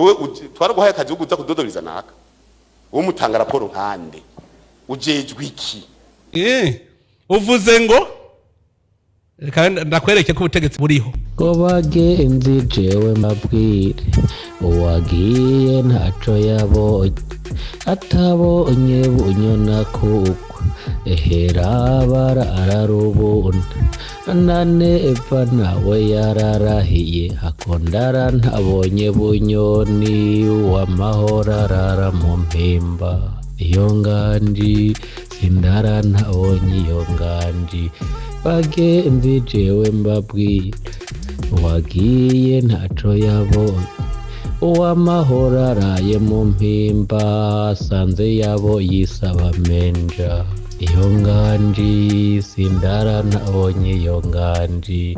Wewe twaraguhaye akazi ko kuza kudodoriza naka, wowe mutanga raporo nkande, ujejwe iki? Uvuze ngo reka ndakwereke ko ubutegetsi buriho. Ngo bagenzi, jewe mbabwire, uwagiye ntaco yabonye, atabonye bunyona kugwa ehera barararubona nane eva nawe yararahiye hakondara ntabonye Bunyoni. Uwamahoro arara mu mpimba, iyo nganji sindara ntabonye iyo nganji. Bagenzi, jewe mbabwire, uwagiye ntaco yabonye, uwamahoro araye mu mpimba, asanze yabo yisaba menja, iyo nganji sindara ntabonye iyo nganji.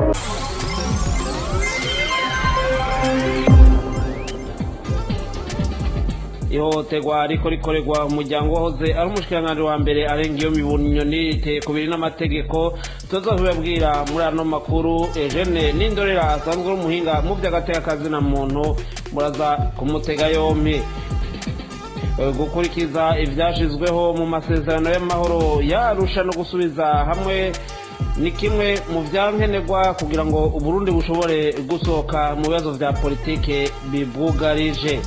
Ihohoterwa ariko rikorerwa umuryango wahoze ari umushikiranganji wa mbere arenga iyo Bunyoni riteye kubiri n'amategeko, tuza kubibabwira muri ano makuru. Eugene Nindorera asanzwe ari umuhinga mu by'agateka na muntu, muraza kumutega yompi. Gukurikiza ibyashyizweho mu masezerano y'amahoro yarusha no gusubiza hamwe ni kimwe mu byankenerwa kugira ngo Uburundi bushobore gusohoka mu bibazo bya politike bibwugarije.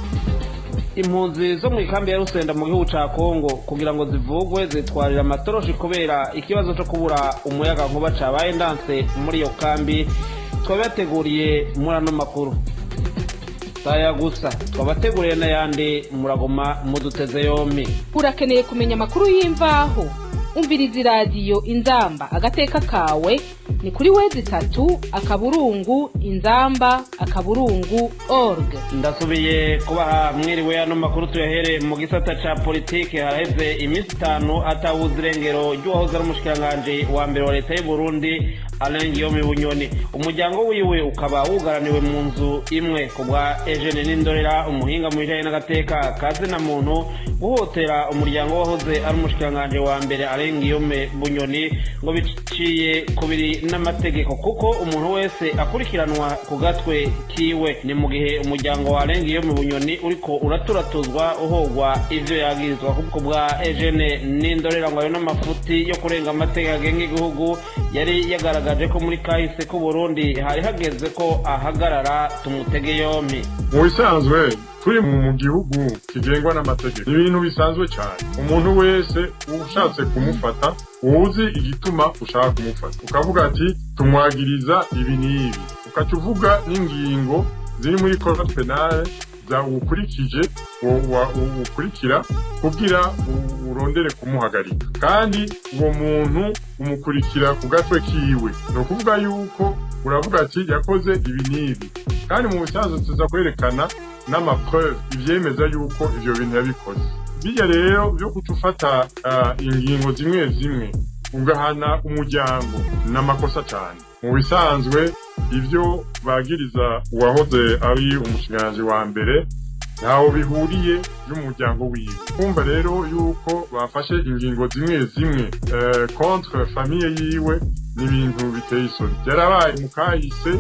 Impunzi zo mu ikambi ya Rusenda mu gihugu ca Kongo kugira ngo zivugwe zitwarira amatoroshi kubera ikibazo co kubura umuyaga nkuba cabaye ndanse muri iyo kambi. Twabateguriye muri ano makuru saya gusa, twabateguriye n'ayandi, muraguma muduteze yompi. Urakeneye kumenya amakuru y'imvaho? Umviriza iradiyo Inzamba agateka kawe ni kuri w, 3, .inzamba.org. Ndasubiye kubaha mwiriwe. Ano makuru tuyahere mu gisata ca politike. Haraheze iminsi 5 atawuze irengero ry'uwahoze ari umushikiranganji wa mbere wa leta y'u Burundi, Alain Guillaume Bunyoni. Umuryango wiwe ukaba wugaraniwe mu nzu imwe. Ku bwa Eugene Nindorera, umuhinga mu bijanye n'agateka ka zina muntu, guhotera umuryango wahoze ari umushikiranganji wa mbere Alain Guillaume Bunyoni ngo biciye kubiri n'amategeko, kuko umuntu wese akurikiranwa ku gatwe kiwe. Ni mu gihe umuryango wa Alain Guillaume Bunyoni uriko uraturatuzwa uhogwa ivyo yagirizwa. Ku bwa Eugene Nindorera, ngo ayo n'amafuti yo kurenga amategeko agenga igihugu yari yagaragaje ko muri kahise k'u Burundi hari hageze ko ahagarara. Tumutege yompi. Mu bisanzwe turi mu gihugu kigengwa n'amategeko, ibintu bisanzwe cyane, umuntu wese ushatse kumufata uzi igituma ushaka kumufata, ukavuga ati tumwagiriza ibi n'ibi, ukaca uvuga n'ingingo ziri muri code pénal za ukurikije ukurikira kugira urondere kumuhagarika, kandi uwo muntu umukurikira ku gatwe kiwe. Ni ukuvuga yuko uravuga ati yakoze ibi n'ibi, kandi mu busanzwe tuza kwerekana n'ama preuves ivyemeza yuko ivyo bintu yabikoze. Bijya rero byo guca ufata ingingo zimwe zimwe ugahana umuryango n'amakosa cyane. Mu bisanzwe ivyo bagiriza uwahoze ari umushikiranganji wa mbere ntaho bihuriye n'umuryango wiwe. Kumva rero yuko bafashe ingingo zimwe zimwe contre famille yiwe ni ibintu biteye isoni. Byarabaye mu kahise,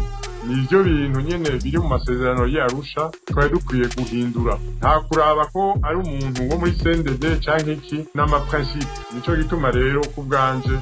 nivyo bintu nyene biri mu masezerano y'Arusha twari dukwiye guhindura. Nta kuraba ko ari umuntu wo muri CNDD canke iki, n'ama principes. Nico gituma rero ku bwanje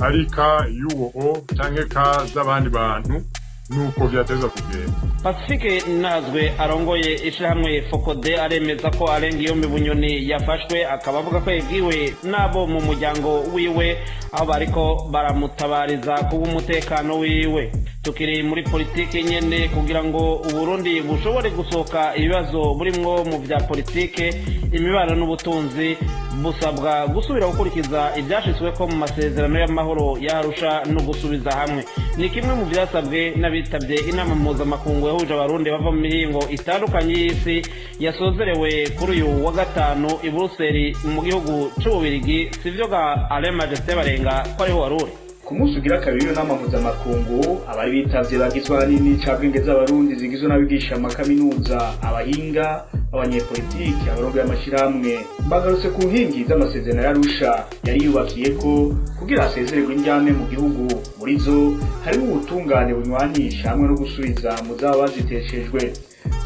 ari cas y'uwo o canke cas z'abandi bantu, nuko vyateza kugenda. Pacifique Nazwe arongoye ishirahamwe FOCODE aremeza ko Alain Guillaume Bunyoni yafashwe, akaba avuga ko yabwiwe n'abo mu muryango wiwe aho bariko baramutabariza kuba umutekano wiwe. Tukiri muri politike nyene, kugira ngo Uburundi bushobore gusohoka ibibazo burimwo mu vya politike, imibano n'ubutunzi, busabwa gusubira gukurikiza ivyashitsweko mu masezerano y'amahoro y'Arusha no gusubiza hamwe. Ni kimwe mu vyasabwe n'abitabye inama mpuzamakungu yahuje Abarundi bava mu mihingo itandukanye y'isi, yasozerewe kuri uyu wa gatanu i Buruseli mu gihugu c'Ububirigi. Sivyo ga Alain Majesté Barenga, ko ariho wari uri? Ku munsi ugira kabiri w'iyo nama mpuzamakungu, abari bitavye bagizwe ahanini n'incabwenge z'Abarundi zigizwe n'abigisha amakaminuza, abahinga, abanyepolitiki, abarongoye amashirahamwe, bagarutse ku nkingi z'amasezerano y'Arusha yari yubakiyeko kugira hasezererwe indyane mu gihugu. Muri zo harimo ubutungane bunywanisha hamwe no gusubiza mu zaba baziteshejwe.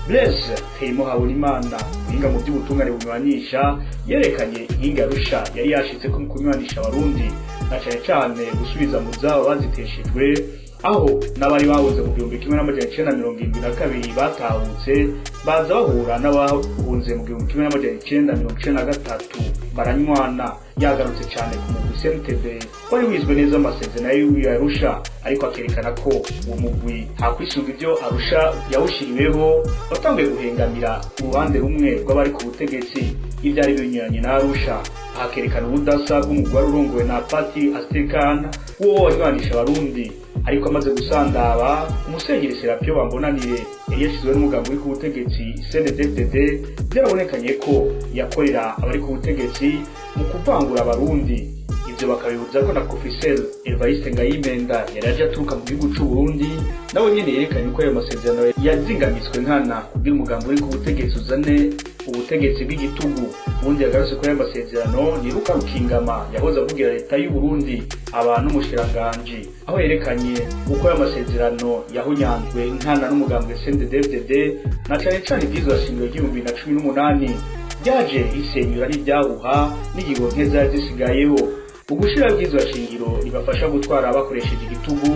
Blaise Ferimo Habonimana, umuhinga mu by'ubutungane bunywanisha, yerekanye inkingi Arusha yari yashitse ko mu kunywanisha Abarundi, na cane cane gusubiza mu zabo baziteshejwe, aho n'abari babuze mu 1972 batahutse, baza bahura n'abahunze mu 1993, baranywana. Yagarutse cyane ku mugwi CNTB wari wizwe neza amasezerano y'u Arusha, ariko akerekana ko uwo mugwi hakwisunga ibyo Arusha yawushiriweho watanguye guhengamira uruhande rumwe rw'abari ku butegetsi, ibyari binyuranye na Arusha. Akerekana ubudasa bw'umugwi wari urongowe na Pati Astikan, wo wanywanisha Abarundi ariko amaze gusandaba. Umusenyeri Serapio Bambonanire yari yashyizweho n'umugambi uri ku butegetsi CNDD-FDD, byarabonekanye ko yakorera abari ku butegetsi mu kuvangura Abarundi. Ibyo bakabibuza ko na Professeur Evariste Ngayimenda yari aje aturuka mu gihugu c'u Burundi, nawe nyene yerekanye ko ayo masezerano yazingamitswe nkana kugira umugambi uri ku butegetsi uzane ubutegetsi bw'igitugu. Ubundi yagarutse kuri ayo masezerano ni Luka Rukingama, yahoze avugira leta y'u Burundi aba n'umushikiranganji, aho yerekanye uko ayo masezerano yahonyanzwe nkana n'umugambwe CNDD-FDD, na cane cane ibwirizwa shingiro ry'ibihumbi na cumi n'umunani ryaje risenyura n'ibyahuha n'ingingo nke zari zisigayeho. Ugushira bwizwa shingiro ribafasha gutwara bakoresheje igitugu.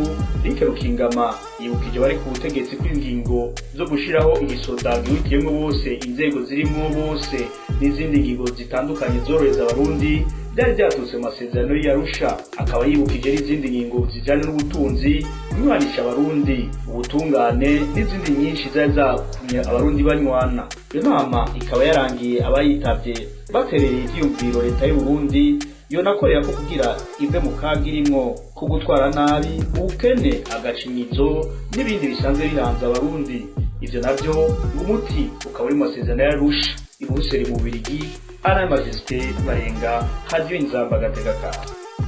Luc Rukingama yibukije bari ku butegetsi kw'ingingo zo gushiraho igisoda gihurikiyemwo bose, inzego zirimwo bose, n'izindi ngingo zitandukanye zorohereza Abarundi byari byaturutse mu masezerano y'Arusha. Akaba yibukije n'izindi ngingo zijanye n'ubutunzi, kunywanisha Abarundi, ubutungane n'izindi nyinshi zari zatumye Abarundi banywana. Iyo nama ikaba yarangiye abayitavye baterereye ivyiyumviro leta y'u Burundi yonakorera ko kugira ive mu kaga irimwo ko gutwara nabi, ubukene, agacinyizo n'ibindi bisanzwe biranze Abarundi. Ivyo navyo ngo umuti ukaba uri mu masezerano y'Arusha. I Buruseli mu Bubirigi, Alain Majesté Barenga, Radio Inzamba, agateka kawe.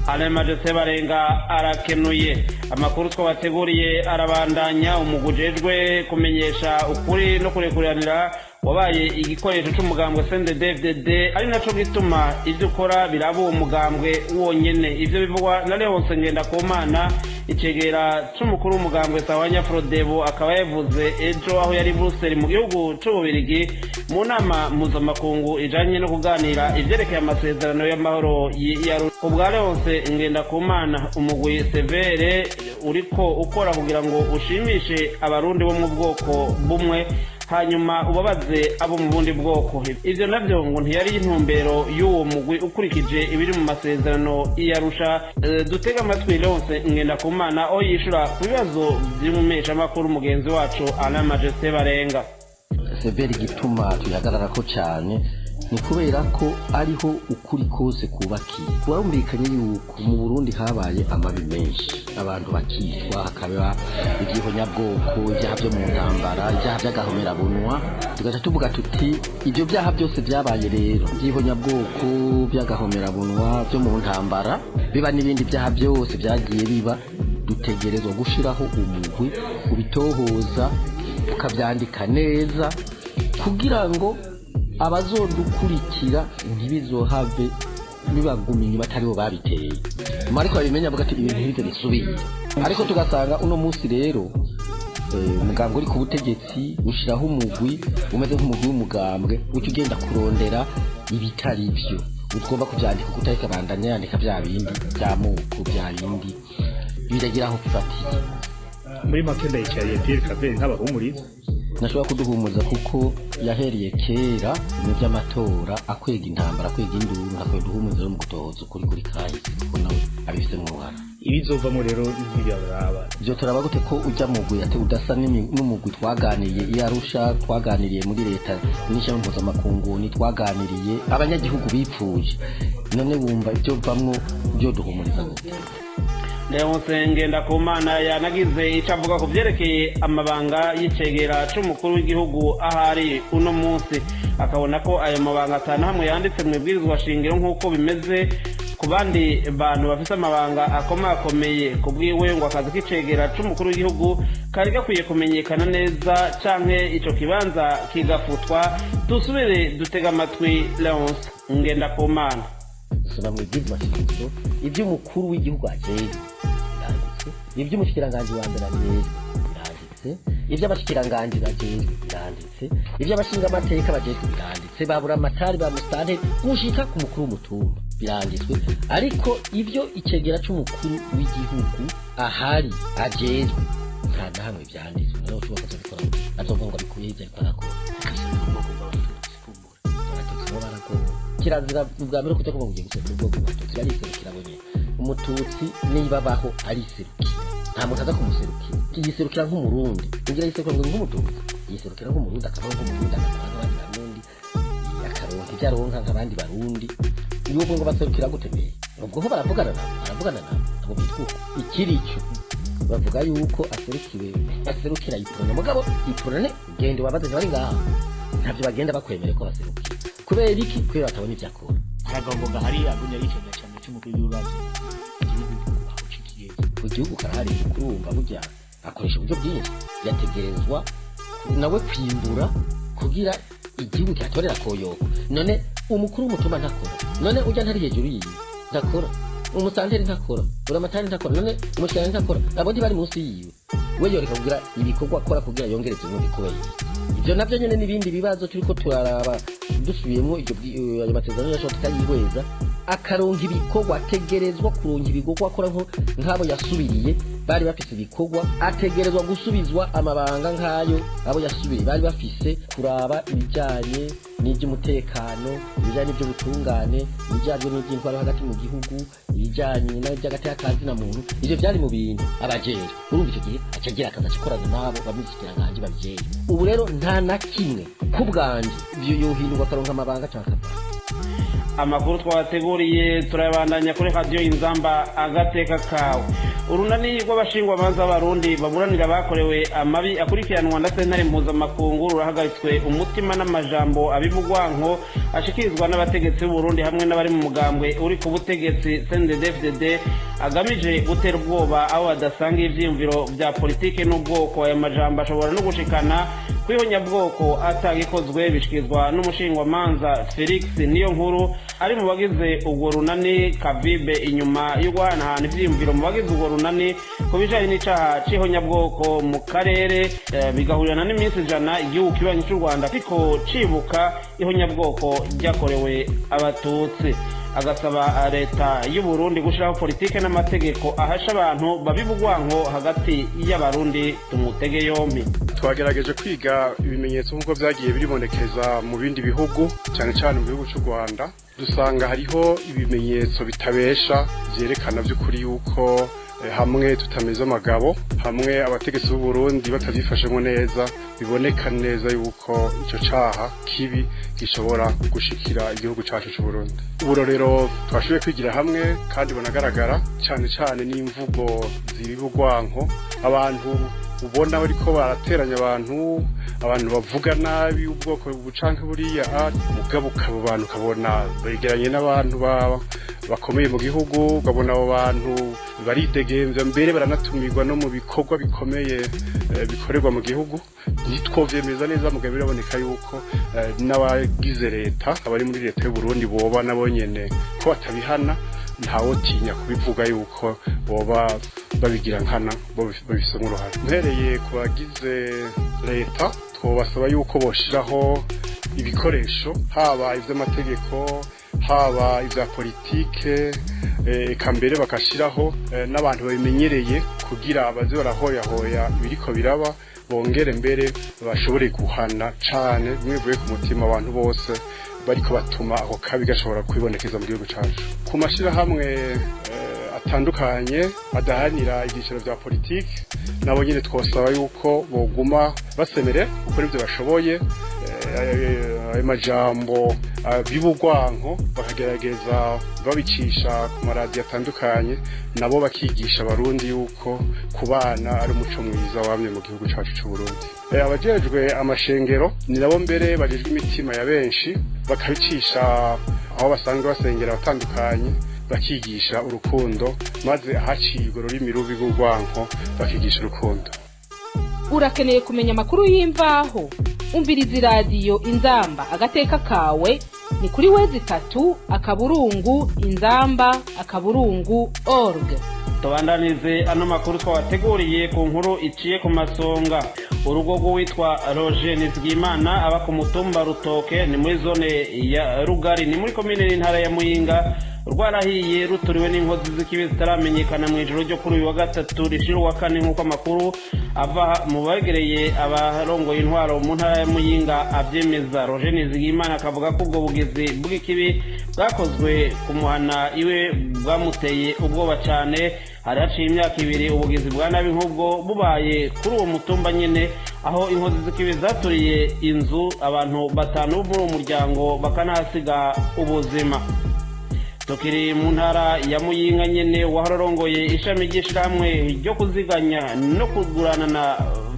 Alain Majesté Barenga arakenuye. Amakuru twabateguriye arabandanya. Umugwi ujejwe kumenyesha ukuri no kurekuriranira wabaye igikoresho c'umugambwe CNDD-FDD, ari naco gituma ivyo ukora biraba uwo mugambwe wonyene. Ivyo bivugwa na Leonce Ngendakumana, icegera c'umukuru w'umugambwe Sawanya Frodebu, akaba yavuze ejo aho yari Buruseli mu gihugu c'Ububirigi mu nama mpuzamakungu ijanye no kuganira ivyerekeye amasezerano y'amahoro ya. Ubwa Leonce Ngendakumana, umugwi CVR uriko ukora kugira ngo ushimishe Abarundi bo mu bwoko bumwe, hanyuma ubabaze abo mu bundi bwoko. Ivyo navyo ngo ntiyari intumbero y'uwo mugwi ukurikije ibiri mu masezerano y'Arusha. Dutega amatwi Leonce Ngendakumana aho yishura ku bibazo vy'umumeshamakuru mugenzi wacu Alain Majesté Barenga. CVR, igituma tuyihagararako cyane ni kubera ko ariho ukuri kose kubakiye. Warumvikanye yuko mu Burundi habaye amabi menshi, abantu bakicwa, hakaba ibyihonyabwoko, ibyaha byo mu ntambara, ibyaha by'agahomerabunwa. Tugaca tuvuga tuti ibyo byaha byose byabaye rero, by'ihonyabwoko, by'agahomerabunwa, byo mu ntambara, biba n'ibindi byaha byose byagiye biba, dutegerezwa gushiraho umugwi ubitohoza, ukabyandika neza, kugira ngo abazodukurikira ntibizohave bibaguma inyuma ataribo babiteye. Nyuma ariko babimenya, avuga ati ibintu ntibize bisubire. Ariko tugasanga uno munsi rero umugambwe uri ku butegetsi ushyiraho umugwi umeze nk'umugwi w'umugambwe, uca ugenda kurondera ibitari byo ugomba kubyandika, kuko utariko abandanya yandika bya bindi by'amoko, bya bindi biragira aho bifatiye. Muri make, Ndayicariye Pierre Claver ntabahumuriza. Ntashobora kuduhumuza kuko yahereye kera mu by'amatora akwega intambara, akwega induru. Ntakwiye duhumuza mu gutohoza ukuri kuri kahise, kuko nawe abifitemo uruhara. Ibizovamo rero ntibyaraba. Ibyo turaba gute ko ujya mugwi ati udasa n'umugwi twaganiriye iyo Arusha, twaganiriye muri leta n'ishami mpuzamakungu, ntitwaganiriye abanyagihugu bipfuje? None wumva ibyo vamwo byo duhumuriza gute? Leonce Ngendakumana yanagize icyo avuga ku byerekeye amabanga y'icegera c'umukuru w'igihugu ahari uno munsi, akabona ko ayo mabanga atanu hamwe yanditse mu ibwirizwa shingiro nk'uko bimeze ku bandi bantu bafise amabanga akomakomeye. Ku bwiwe, ngo akazi k'icegera c'umukuru w'igihugu kari gakwiye kumenyekana neza, canke ico kibanza kigafutwa. Dusubire dutega amatwi Leonce Ngendakumana. Soma mu ibwirizwa shingiro ibyo umukuru w'igihugu ajejwe biranditse, ibyo umushikiranganji wa mbere ajejwe biranditse. Ivy'abashikiranganji bajejwe biranditse, ivy'abashingamateka bajejwe biranditse, babura amatari ba musitanteri gushika ku mukuru w'umutumba biranditswe. Ariko ivyo icegera c'umukuru w'igihugu ahari ajejwe, nta na hamwe vyanditswe. Nawe ushobora kuzabikora, azovuga ngo abikuye hirya, ariko arakora akabisubira mu bwoko bw'Abatutsi. Kumbura Abatutsi bo baragowe. Kirazira ubwa mbere kuja kuvuga ngo ugiye guserukira ubwoko bw'Abatutsi. Bariserukira bo nyene. Umututsi niba abaho ariserukira, nta muntu aza kumuserukira. Yiserukira nk'Umurundi, ngira yiserukira ngo nk'Umututsi, yiserukira nk'Umurundi, akabaho nk'Umurundi, agakora nk'abandi Barundi, akaronka ibyo aronka nk'abandi Barundi. Iyo ubwo ngo baserukira gute mbere? Ubwo ho baravugana nabo, baravugana nabo abo bitwa uko. Ikiri cyo bavuga yuko aserukiwe, aserukira Iprona. Mugabo Iprona, genda wabaze, ntibari ngaha, ntabyo bagenda bakwemere ko baserukira. Kubera iki? Kubera batabona ibyo akora. Haragombo gahari agumya yicega cyane cy'umukuru w'igihugu, igihugu aho cikigeze. Ku gihugu karahari. Kurumva burya akoresha uburyo bwinshi, yategerezwa nawe kwimbura kugira igihugu kihatorera koyoko. None umukuru w'umutumba ntakora? None ujya ntari hejuru yiwe ntakora? Umusanteri ntakora? Buramatari ntakora? None umushyirani ntakora? Abo ntibari munsi yiwe? We yoreka kugira ibikorwa akora kugira yongereze ubundi? Kubera iki? Ibyo nabyo nyene n'ibindi bibazo turiko turaraba. Dusubiyemo iryo ayo masezerano yacu tukayihweza, akaronka ibikorwa, ategerezwa kuronka ibikorwa akora nk'abo yasubiriye bari bafise ibikorwa. Ategerezwa gusubizwa amabanga nk'ayo abo yasubiriye bari bafise, kuraba ibijanye n'iby'umutekano, ibijanye n'iby'ubutungane, ibijanye n'iby'intwaro hagati mu gihugu, ibijanye n'iby'agateka ka zina muntu. Ivyo vyari mu bintu abajejwe. Urumva icyo gihe aca agira akazi, aca akorana n'abo bamushikiranganji babijejwe. Ubu rero nta na kimwe ku bwanje, ivyo yohindurwa akaronka amabanga canke akava. Amakuru twabateguriye turayabandanya kuri Radiyo Inzamba, agateka kawe. Urunani rw'abashingwamanza b'Abarundi baburanira abakorewe amabi akurikiranwa na Sentare Mpuzamakungu rurahagaritswe umutima n'amajambo abivugwanko ashikirizwa n'abategetsi b'Uburundi hamwe n'abari mu mugambwe uri ku butegetsi CNDD-FDD, agamije gutera ubwoba abo badasanga ivyiyumviro vya politike n'ubwoko. Aya majambo ashobora no gushikana kw'ihonyabwoko atagikozwe. Bishikirizwa n'umushingwamanza Felix Niyo Nkuru, ari mu bagize urwo runani Kavibe, inyuma yo guhanahana ivyiyumviro mu bagize urwo runani ku bijanye n'icaha c'ihonyabwoko mu karere, bigahurirana n'iminsi 100 igihugu kibanyi c'u Rwanda ariko cibuka ihonyabwoko ryakorewe Abatutsi. Agasaba leta y'u Burundi gushiraho politike n'amategeko ahasha abantu babibugwanko hagati y'Abarundi. Tumutege yompi. Twagerageje kwiga ibimenyetso nk'uko byagiye biribonekeza mu bindi bihugu, cyane cyane mu gihugu cy'u Rwanda. Dusanga hariho ibimenyetso bitabesha byerekana by'ukuri yuko hamwe tutameze amagabo, hamwe abategetsi b'u Burundi batavyifashemo neza, biboneka neza yuko ico caha kibi gishobora gushikira igihugu cacu c'u Burundi. Uburorero twashoboye kwigira hamwe kandi bunagaragara cyane cyane n'imvugo zibibugwanko, abantu ubona bariko barateranya abantu, abantu bavuga nabi ubwoko bucanke buriya, mugabo ukaba abantu ukabona begeranye n'abantu bakomeye mu gihugu, ukabona abo bantu baridegemvya, mbere baranatumirwa no mu bikorwa bikomeye bikorerwa mu gihugu. Ntitwovyemeza neza, mugabo biraboneka yuko n'abagize leta, abari muri leta y'u Burundi, boba nabo nyene ko batabihana. Ntawotinya kubivuga yuko boba babigira nkana, babifisemo uruhare. Mpereye ku bagize leta, twobasaba yuko boshiraho ibikoresho, haba ivy'amategeko, haba ivya politike, eka mbere bagashiraho n'abantu babimenyereye kugira baze barahoyahoya ibiriko biraba, bongere mbere bashobore guhana cane bimwe bivuye ku mutima abantu bose bariko batuma ako kabi gashobora kwibonekeza mu gihugu cacu. Ku mashirahamwe atandukanye adahanira ibyiciro vya politike, nabo nyene twosaba yuko boguma basemere gukora ivyo bashoboye, ayo majambo bibugwanko bakagerageza babicisha ku maradiyo atandukanye, nabo bakigisha Abarundi yuko kubana ari umuco mwiza wamye mu gihugu cacu c'u Burundi. Abajejwe amashengero ni nabo mbere bajejwe imitima ya benshi, bakabicisha aho basanzwe basengera batandukanye, bakigisha urukundo, maze ahacirwa ururimi rubi rw'urwanko bakigisha urukundo. Urakeneye kumenya amakuru y'imvaho? Umviriza Iradiyo Inzamba agateka kawe ni kuri www.inzamba.org. Tubandanize ano makuru twabateguriye ku nkuru iciye ku masonga. Urugo rw'uwitwa Roger Nizigimana aba ku mutumba Rutoke, ni muri zone ya Rugari, ni muri komine n'intara ya Muyinga, rwarahiye ruturiwe n'inkozi z'ikibi zitaramenyekana mu ijoro ryo kuri uyu wa gatatu rishira uwa kane, nk'uko amakuru ava mu begereye abarongoye intwaro mu ntara ya Muyinga abyemeza. Roger Nizigimana akavuga ko ubwo bugizi bw'ikibi bwakozwe ku muhana iwe bwamuteye ubwoba cyane. Hari haciye imyaka 2 ubugizi bwa nabi nk'ubwo bubaye kuri uwo mutumba nyine, aho inkozi z'ikibi zaturiye inzu abantu batanu bo muri uwo muryango bakanahasiga ubuzima. Tukiri mu ntara ya Muyinga nyine, wahora arongoye ishami ry'ishyirahamwe ryo kuziganya no kugurana na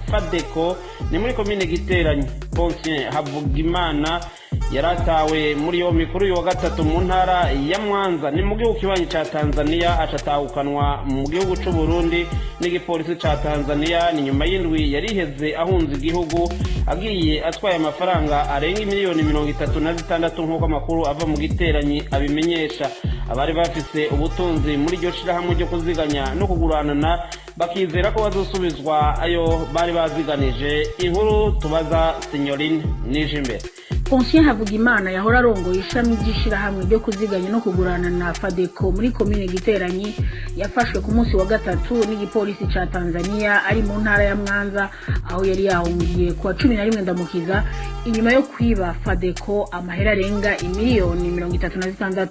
Fadeko, ni muri komine Giteranyi, Pontien Havugimana, yaratawe muri yombi kuri uyu wa gatatu mu ntara ya Mwanza, ni mu gihugu kibanyi ca Tanzania, acatahukanwa mu gihugu c'u Burundi n'igipolisi ca Tanzania. Ni nyuma y'indwi yari iheze ahunze igihugu, agiye atwaye amafaranga arenga miliyoni 36, nk'uko amakuru ava mu Giteranyi abimenyesha. Abari bafise ubutunzi muri iryo shirahamwe ryo kuziganya no kuguranana bakizera ko bazosubizwa ayo bari baziganije. Inkuru tubaza Sinyorine Nijimbere. Pontien Havugimana yahora arongoye ishami ry'ishirahamwe ryo kuziganya no kugurana na Fadeco muri komine Giteranyi yafashwe ku munsi wa gatatu n'igipolisi ca Tanzania ari mu ntara ya Mwanza, aho yari yahungiye kuwa 11 Ndamukiza, inyuma yo kwiba Fadeco amahera arenga imiliyoni 36.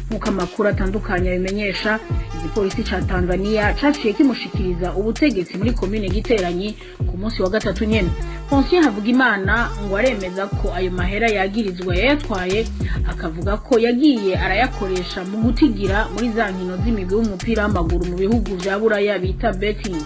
Nk'uko amakuru atandukanye abimenyesha, igipolisi ca Tanzania caciye kimushikiriza ubutegetsi muri komine Giteranyi ku munsi wa gatatu nyene. Pontien Havugimana ngo aremeza ko ayo mahera yagirizwa yayatwaye, akavuga ko yagiye arayakoresha mu gutigira muri za nkino z'imigwi w'umupira w'amaguru mu bihugu vya Buraya bita betting.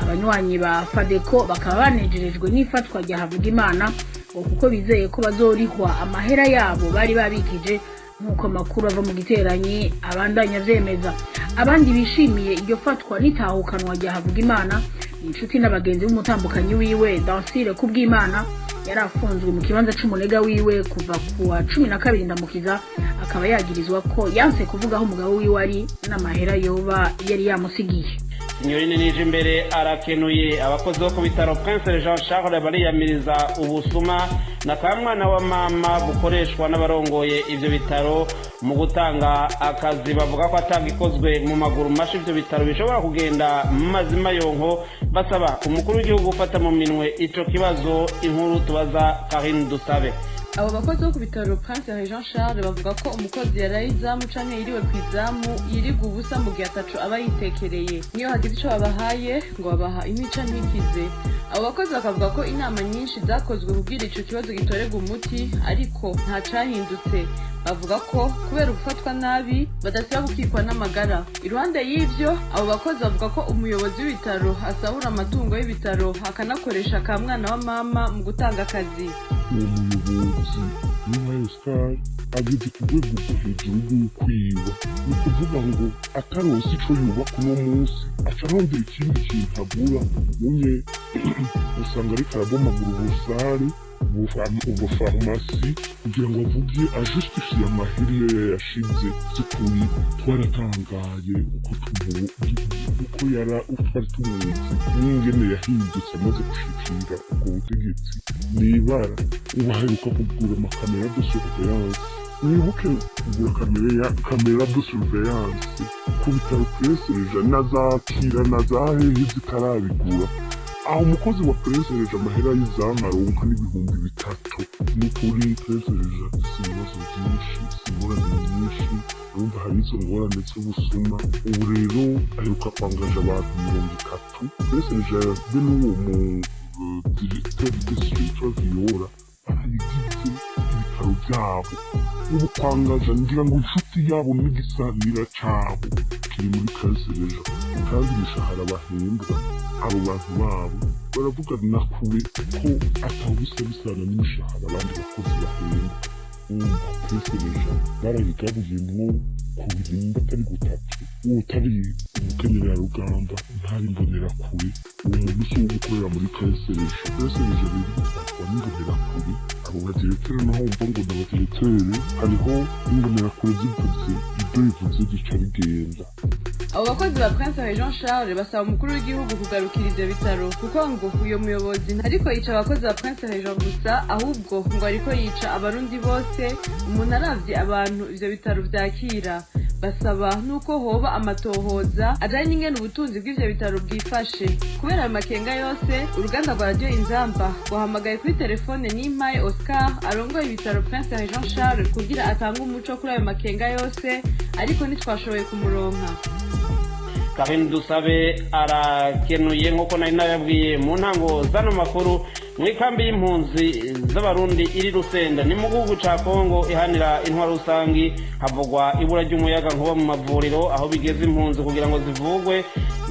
Abanywanyi ba Fadeco bakaba banejerejwe n'ifatwa rya Havugimana, ngo kuko bizeye ko bazorihwa amahera yabo bari babikije, nk'uko amakuru ava mu Giteranyi abandanya avyemeza. Abandi bishimiye iryo fatwa n'itahukanwa rya Havugimana ni inshuti n'abagenzi b'umutambukanyi wiwe Dansire Kubwimana, yari afunzwe mu kibanza c'umunega wiwe kuva ku wa 12 Ndamukiza, akaba yagirizwa ko yanse kuvuga aho umugabo wiwe ari n'amahera yoba yari yamusigiye. Sinyorine nije imbere arakenuye. Abakozi bo ku bitaro Prince Jean Charles bariyamiriza ubusuma na kamwana wa mama bukoreshwa n'abarongoye ivyo bitaro mu gutanga akazi. Bavuga ko atagikozwe mu maguru masha ivyo bitaro bishobora kugenda mazima yonko. Basaba umukuru w'igihugu gufata mu minwe ico kibazo. Inkuru tubaza Karine Dusabe. Abo bakozi bo ku bitaro Prince Jean Charles bavuga ko umukozi yaraye izamu canke yiriwe ku izamu yirigwa ubusa mu gihe ataco aba yitekereye. Niyo hagize ico babahaye, ngo babaha intica ntikize. Abo bakozi bakavuga ko inama nyinshi zakozwe kugira ico kibazo gitorerwa umuti, ariko nta cahindutse. Bavuga ko kubera gufatwa nabi badasiba gukikwa n'amagara. Iruhande y'ivyo, abo bakozi bavuga ko umuyobozi w'ibitaro asahura amatungo y'ibitaro, akanakoresha ka mwana wa mama mu gutanga akazi. Uwo muyobozi w'inka Oscar ageze ku rwego rwo hejuru rw'ukwiba. Ni ukuvuga ngo ataronse ico yubaka uno munsi, aca arondera ikindi kintu agura. Umwe usanga ariko arabomagura ubusare, ubufarumasi, kugira ngo avuge ajustifiye amahera iyo yayashize. By'ukuri twaratangaye uko tumu uko yara uko twari tumuzi n'ingene yahindutse amaze gushikira ubwo butegetsi. Ni ibara ubu aheruka kugura ama caméras de surveillance. Wibuke kugura caméra ya caméra de surveillance ku bitaro Prince Régent na za Kira na za hehe zitarabigura. Aho umukozi wa Prince Régent amahera y'izamu aronka n'3000. Ni ukuri Prince Régent afise ibibazo byinshi, afise ingorane nyinshi. Urumva hari izo ngorane z'ubusuma. Ubu rero aheruka kwangaja abantu 30. Prince Régent be n'uwo mu directeur de structure Viola barayigize ibitaro byabo. Ubu kwangaja ngira ngo inshuti yabo n'igisabira cabo kiri muri Prince Régent, kandi imishahara bahembwa abo bantu babo baravuga na kure ko ataho bisa bisana n'imishahara abandi bakozi bahembwa. Umva, Prince Régent barayigabuyemwo. Kubiri nimba atari gutatu, uwo utari umukenyerarugamba, ntari imbonerakure, uwo muntu si uwo gukorera muri KSRG. KSRG rero itwarwa n'imbonerakure. Abo badirecteur naho wumva ngo ni abadirecteur, hariho imbonerakure zivuze ibyo bivuze gica rigenda. Abo bakozi ba Prince Jean Charles basaba umukuru w'igihugu kugarukira ivyo bitaro, kuko ngo uyo muyobozi ntariko yica abakozi ba Prince Jean gusa, ahubwo ngo ariko yica abarundi bose umuntu aravye abantu ivyo bitaro vyakira. Basaba nuko hoba amatohoza ajanye n'ingene ubutunzi bw'ivyo bitaro bwifashe. Kubera ayo makenga yose, uruganda rwa Radiyo Inzamba rwahamagaye kuri telefone Nimpaye Oscar arongoye ibitaro Prince Jean Charles kugira atange umuco kuri ayo makenga yose, ariko ntitwashoboye kumuronka. Karine Dusabe arakenuye. Nk'uko nari nababwiye mu ntango z'ano makuru, mu ikambi y'impunzi z'Abarundi iri Rusenda, ni mu gihugu ca Kongo ihanira intwaro rusangi, havugwa ibura ry'umuyaga nkuba mu mavuriro, aho bigeze impunzi kugira ngo zivugwe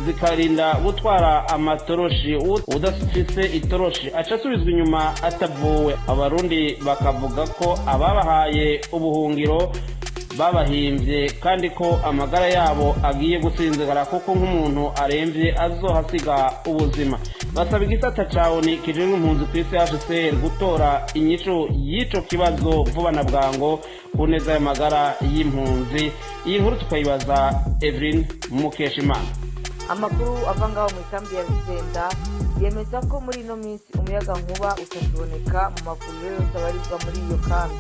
zikarinda gutwara amatoroshi. Udafise itoroshi aca asubizwa inyuma atavuwe. Abarundi bakavuga ko ababahaye ubuhungiro babahimbye, kandi ko amagara yabo agiye gusinzigara, kuko nk'umuntu aremvye azohasiga ubuzima. Basaba igisata ca ONU kijejwe impunzi ku isi, HCR, gutora inyishu y'ico kibazo vuba na bwango ku neza y'amagara y'impunzi. Iyi nkuru tukayibaza Evelyn Mukeshimana. Amakuru ava ngaho mu ikambi ya Rusenda yemeza ko muri ino minsi umuyaga nkuba utakiboneka mu mavuriro yose abarizwa muri iyo kambi.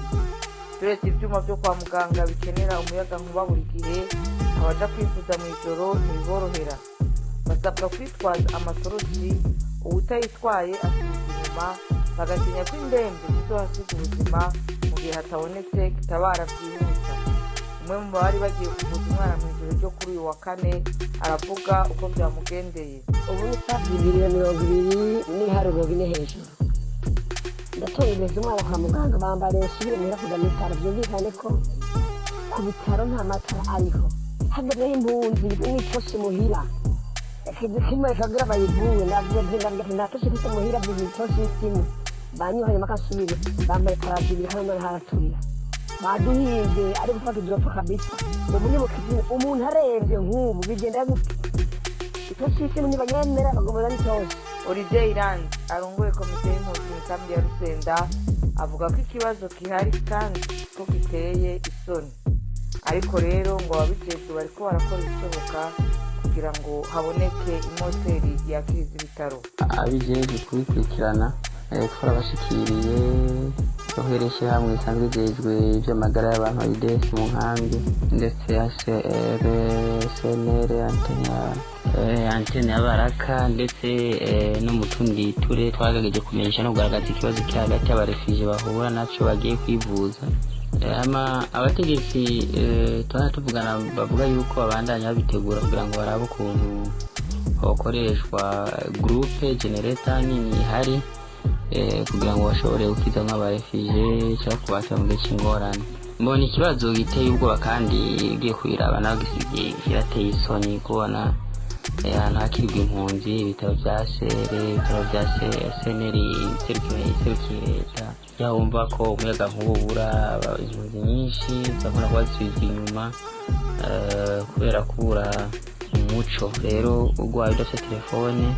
Turetse ibyuma byo kwa muganga bikenera umuyaga nkuba buri gihe, abaja kwivuza mu ijoro ntibiborohera, basabwa kwitwaza amatoroshi. Uwutayitwaye asubizwa inyuma, bagatinya ko indembe zizohasiga ubuzima mu gihe hatabonetse kitabara byihuta. Umwe mu bari bagiye kuvuza umwana mu ijoro ryo kuri uyu wa kane aravuga uko byamugendeye. Ubu ni 2020 n'ibiharuro 4 hejuru. Ndatongereza umwana kwa muganga, bambariye nsubire muhira kuja mu bitaro. Byumvikane ko ku bitaro nta matara ariho. Hageze impunzi n'itoshe muhira, ikintu kimwe kagira bayivuwe. Ndavuga nti, ndavuga nti nta toshe mfise muhira, vuga itoshe y'isimu banyoheye makasubire bambaye karazibiri hano haraturira baduhinze, ariko gufata idropfa kabisa. Ubu ni mu kizimu, umuntu aremvye nk'ubu bigenda gute? Itoshe y'isimu ntibanyemera, bagomba n'itoshe. Olivier Iranzi arongoye komite y'impunzi mu ikambi ya Rusenda avuga ko ikibazo gihari kandi ko giteye isoni, ariko rero ngo ababijejwe bariko barakora ibishoboka kugira ngo haboneke imoteri yakiriza ibitaro. Abijejwe kubikurikirana twarabashikiriye, uhereye ishyirahamwe risanzwe rijejwe iby'amagara y'abantu IDS mu nkambi, ndetse HCR, CNR, antene ya Baraka, ndetse no mu tundi turere. Twagerageje kumenyesha no kugaragaza ikibazo kiri hagati y'abaréfugiés bahura naco bagiye kwivuza. Hama abategetsi twara tuvugana bavuga yuko babandanya babitegura kugira ngo barabe ukuntu hokoreshwa groupe générateur nini ihari, kugira ngo bashobore gukiza nk'abaréfugiés cyangwa kubakira mu gihe cy'ingorane. Mbona ikibazo giteye ubwoba, kandi ugiye kubiraba nawe kirateye isoni kubona ahantu hakirirwa impunzi, ibitaro bya sere, ibitaro bya CNR iserukiye leta, yaho wumva ko umuyaga nkuba ubura. Impunzi nyinshi zakunda kuba zisubizwa inyuma kubera kubura umuco. Rero urwaye udafite telefone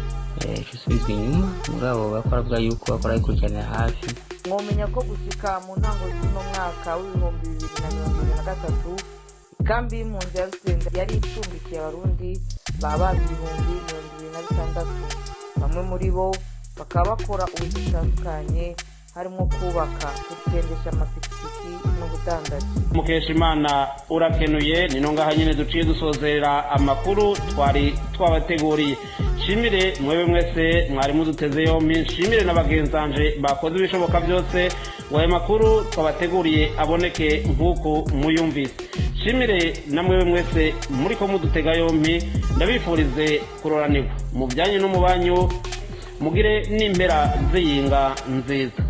uca usubizwa inyuma. Mugabo bakora bavuga yuko bakora bikurikiranira hafi. Mwomenya ko gushika mu ntango z'uno mwaka w'2023, ikambi y'impunzi ya Rusenda yari icumbikiye Abarundi baba 26,000. Bamwe muri bo bakaba bakora ubuzi butandukanye, harimo kubaka, kugendesha amapikipiki n'ubudandaji. Mukeshimana urakenuye. Ni ngaha nyine duciye dusozera amakuru twari twabateguriye. Nshimire mwebe mwese mwari muduteze yombi, nshimire na bagenzanje bakoze ibishoboka byose ngo ayo makuru twabateguriye aboneke nk'uko muyumvise. Nshimire na mwebe mwese muri ko mudutega yombi, ndabifurize kuroranirwa mu byanyu no mu banyu, mugire n'impera z'iyinga nziza.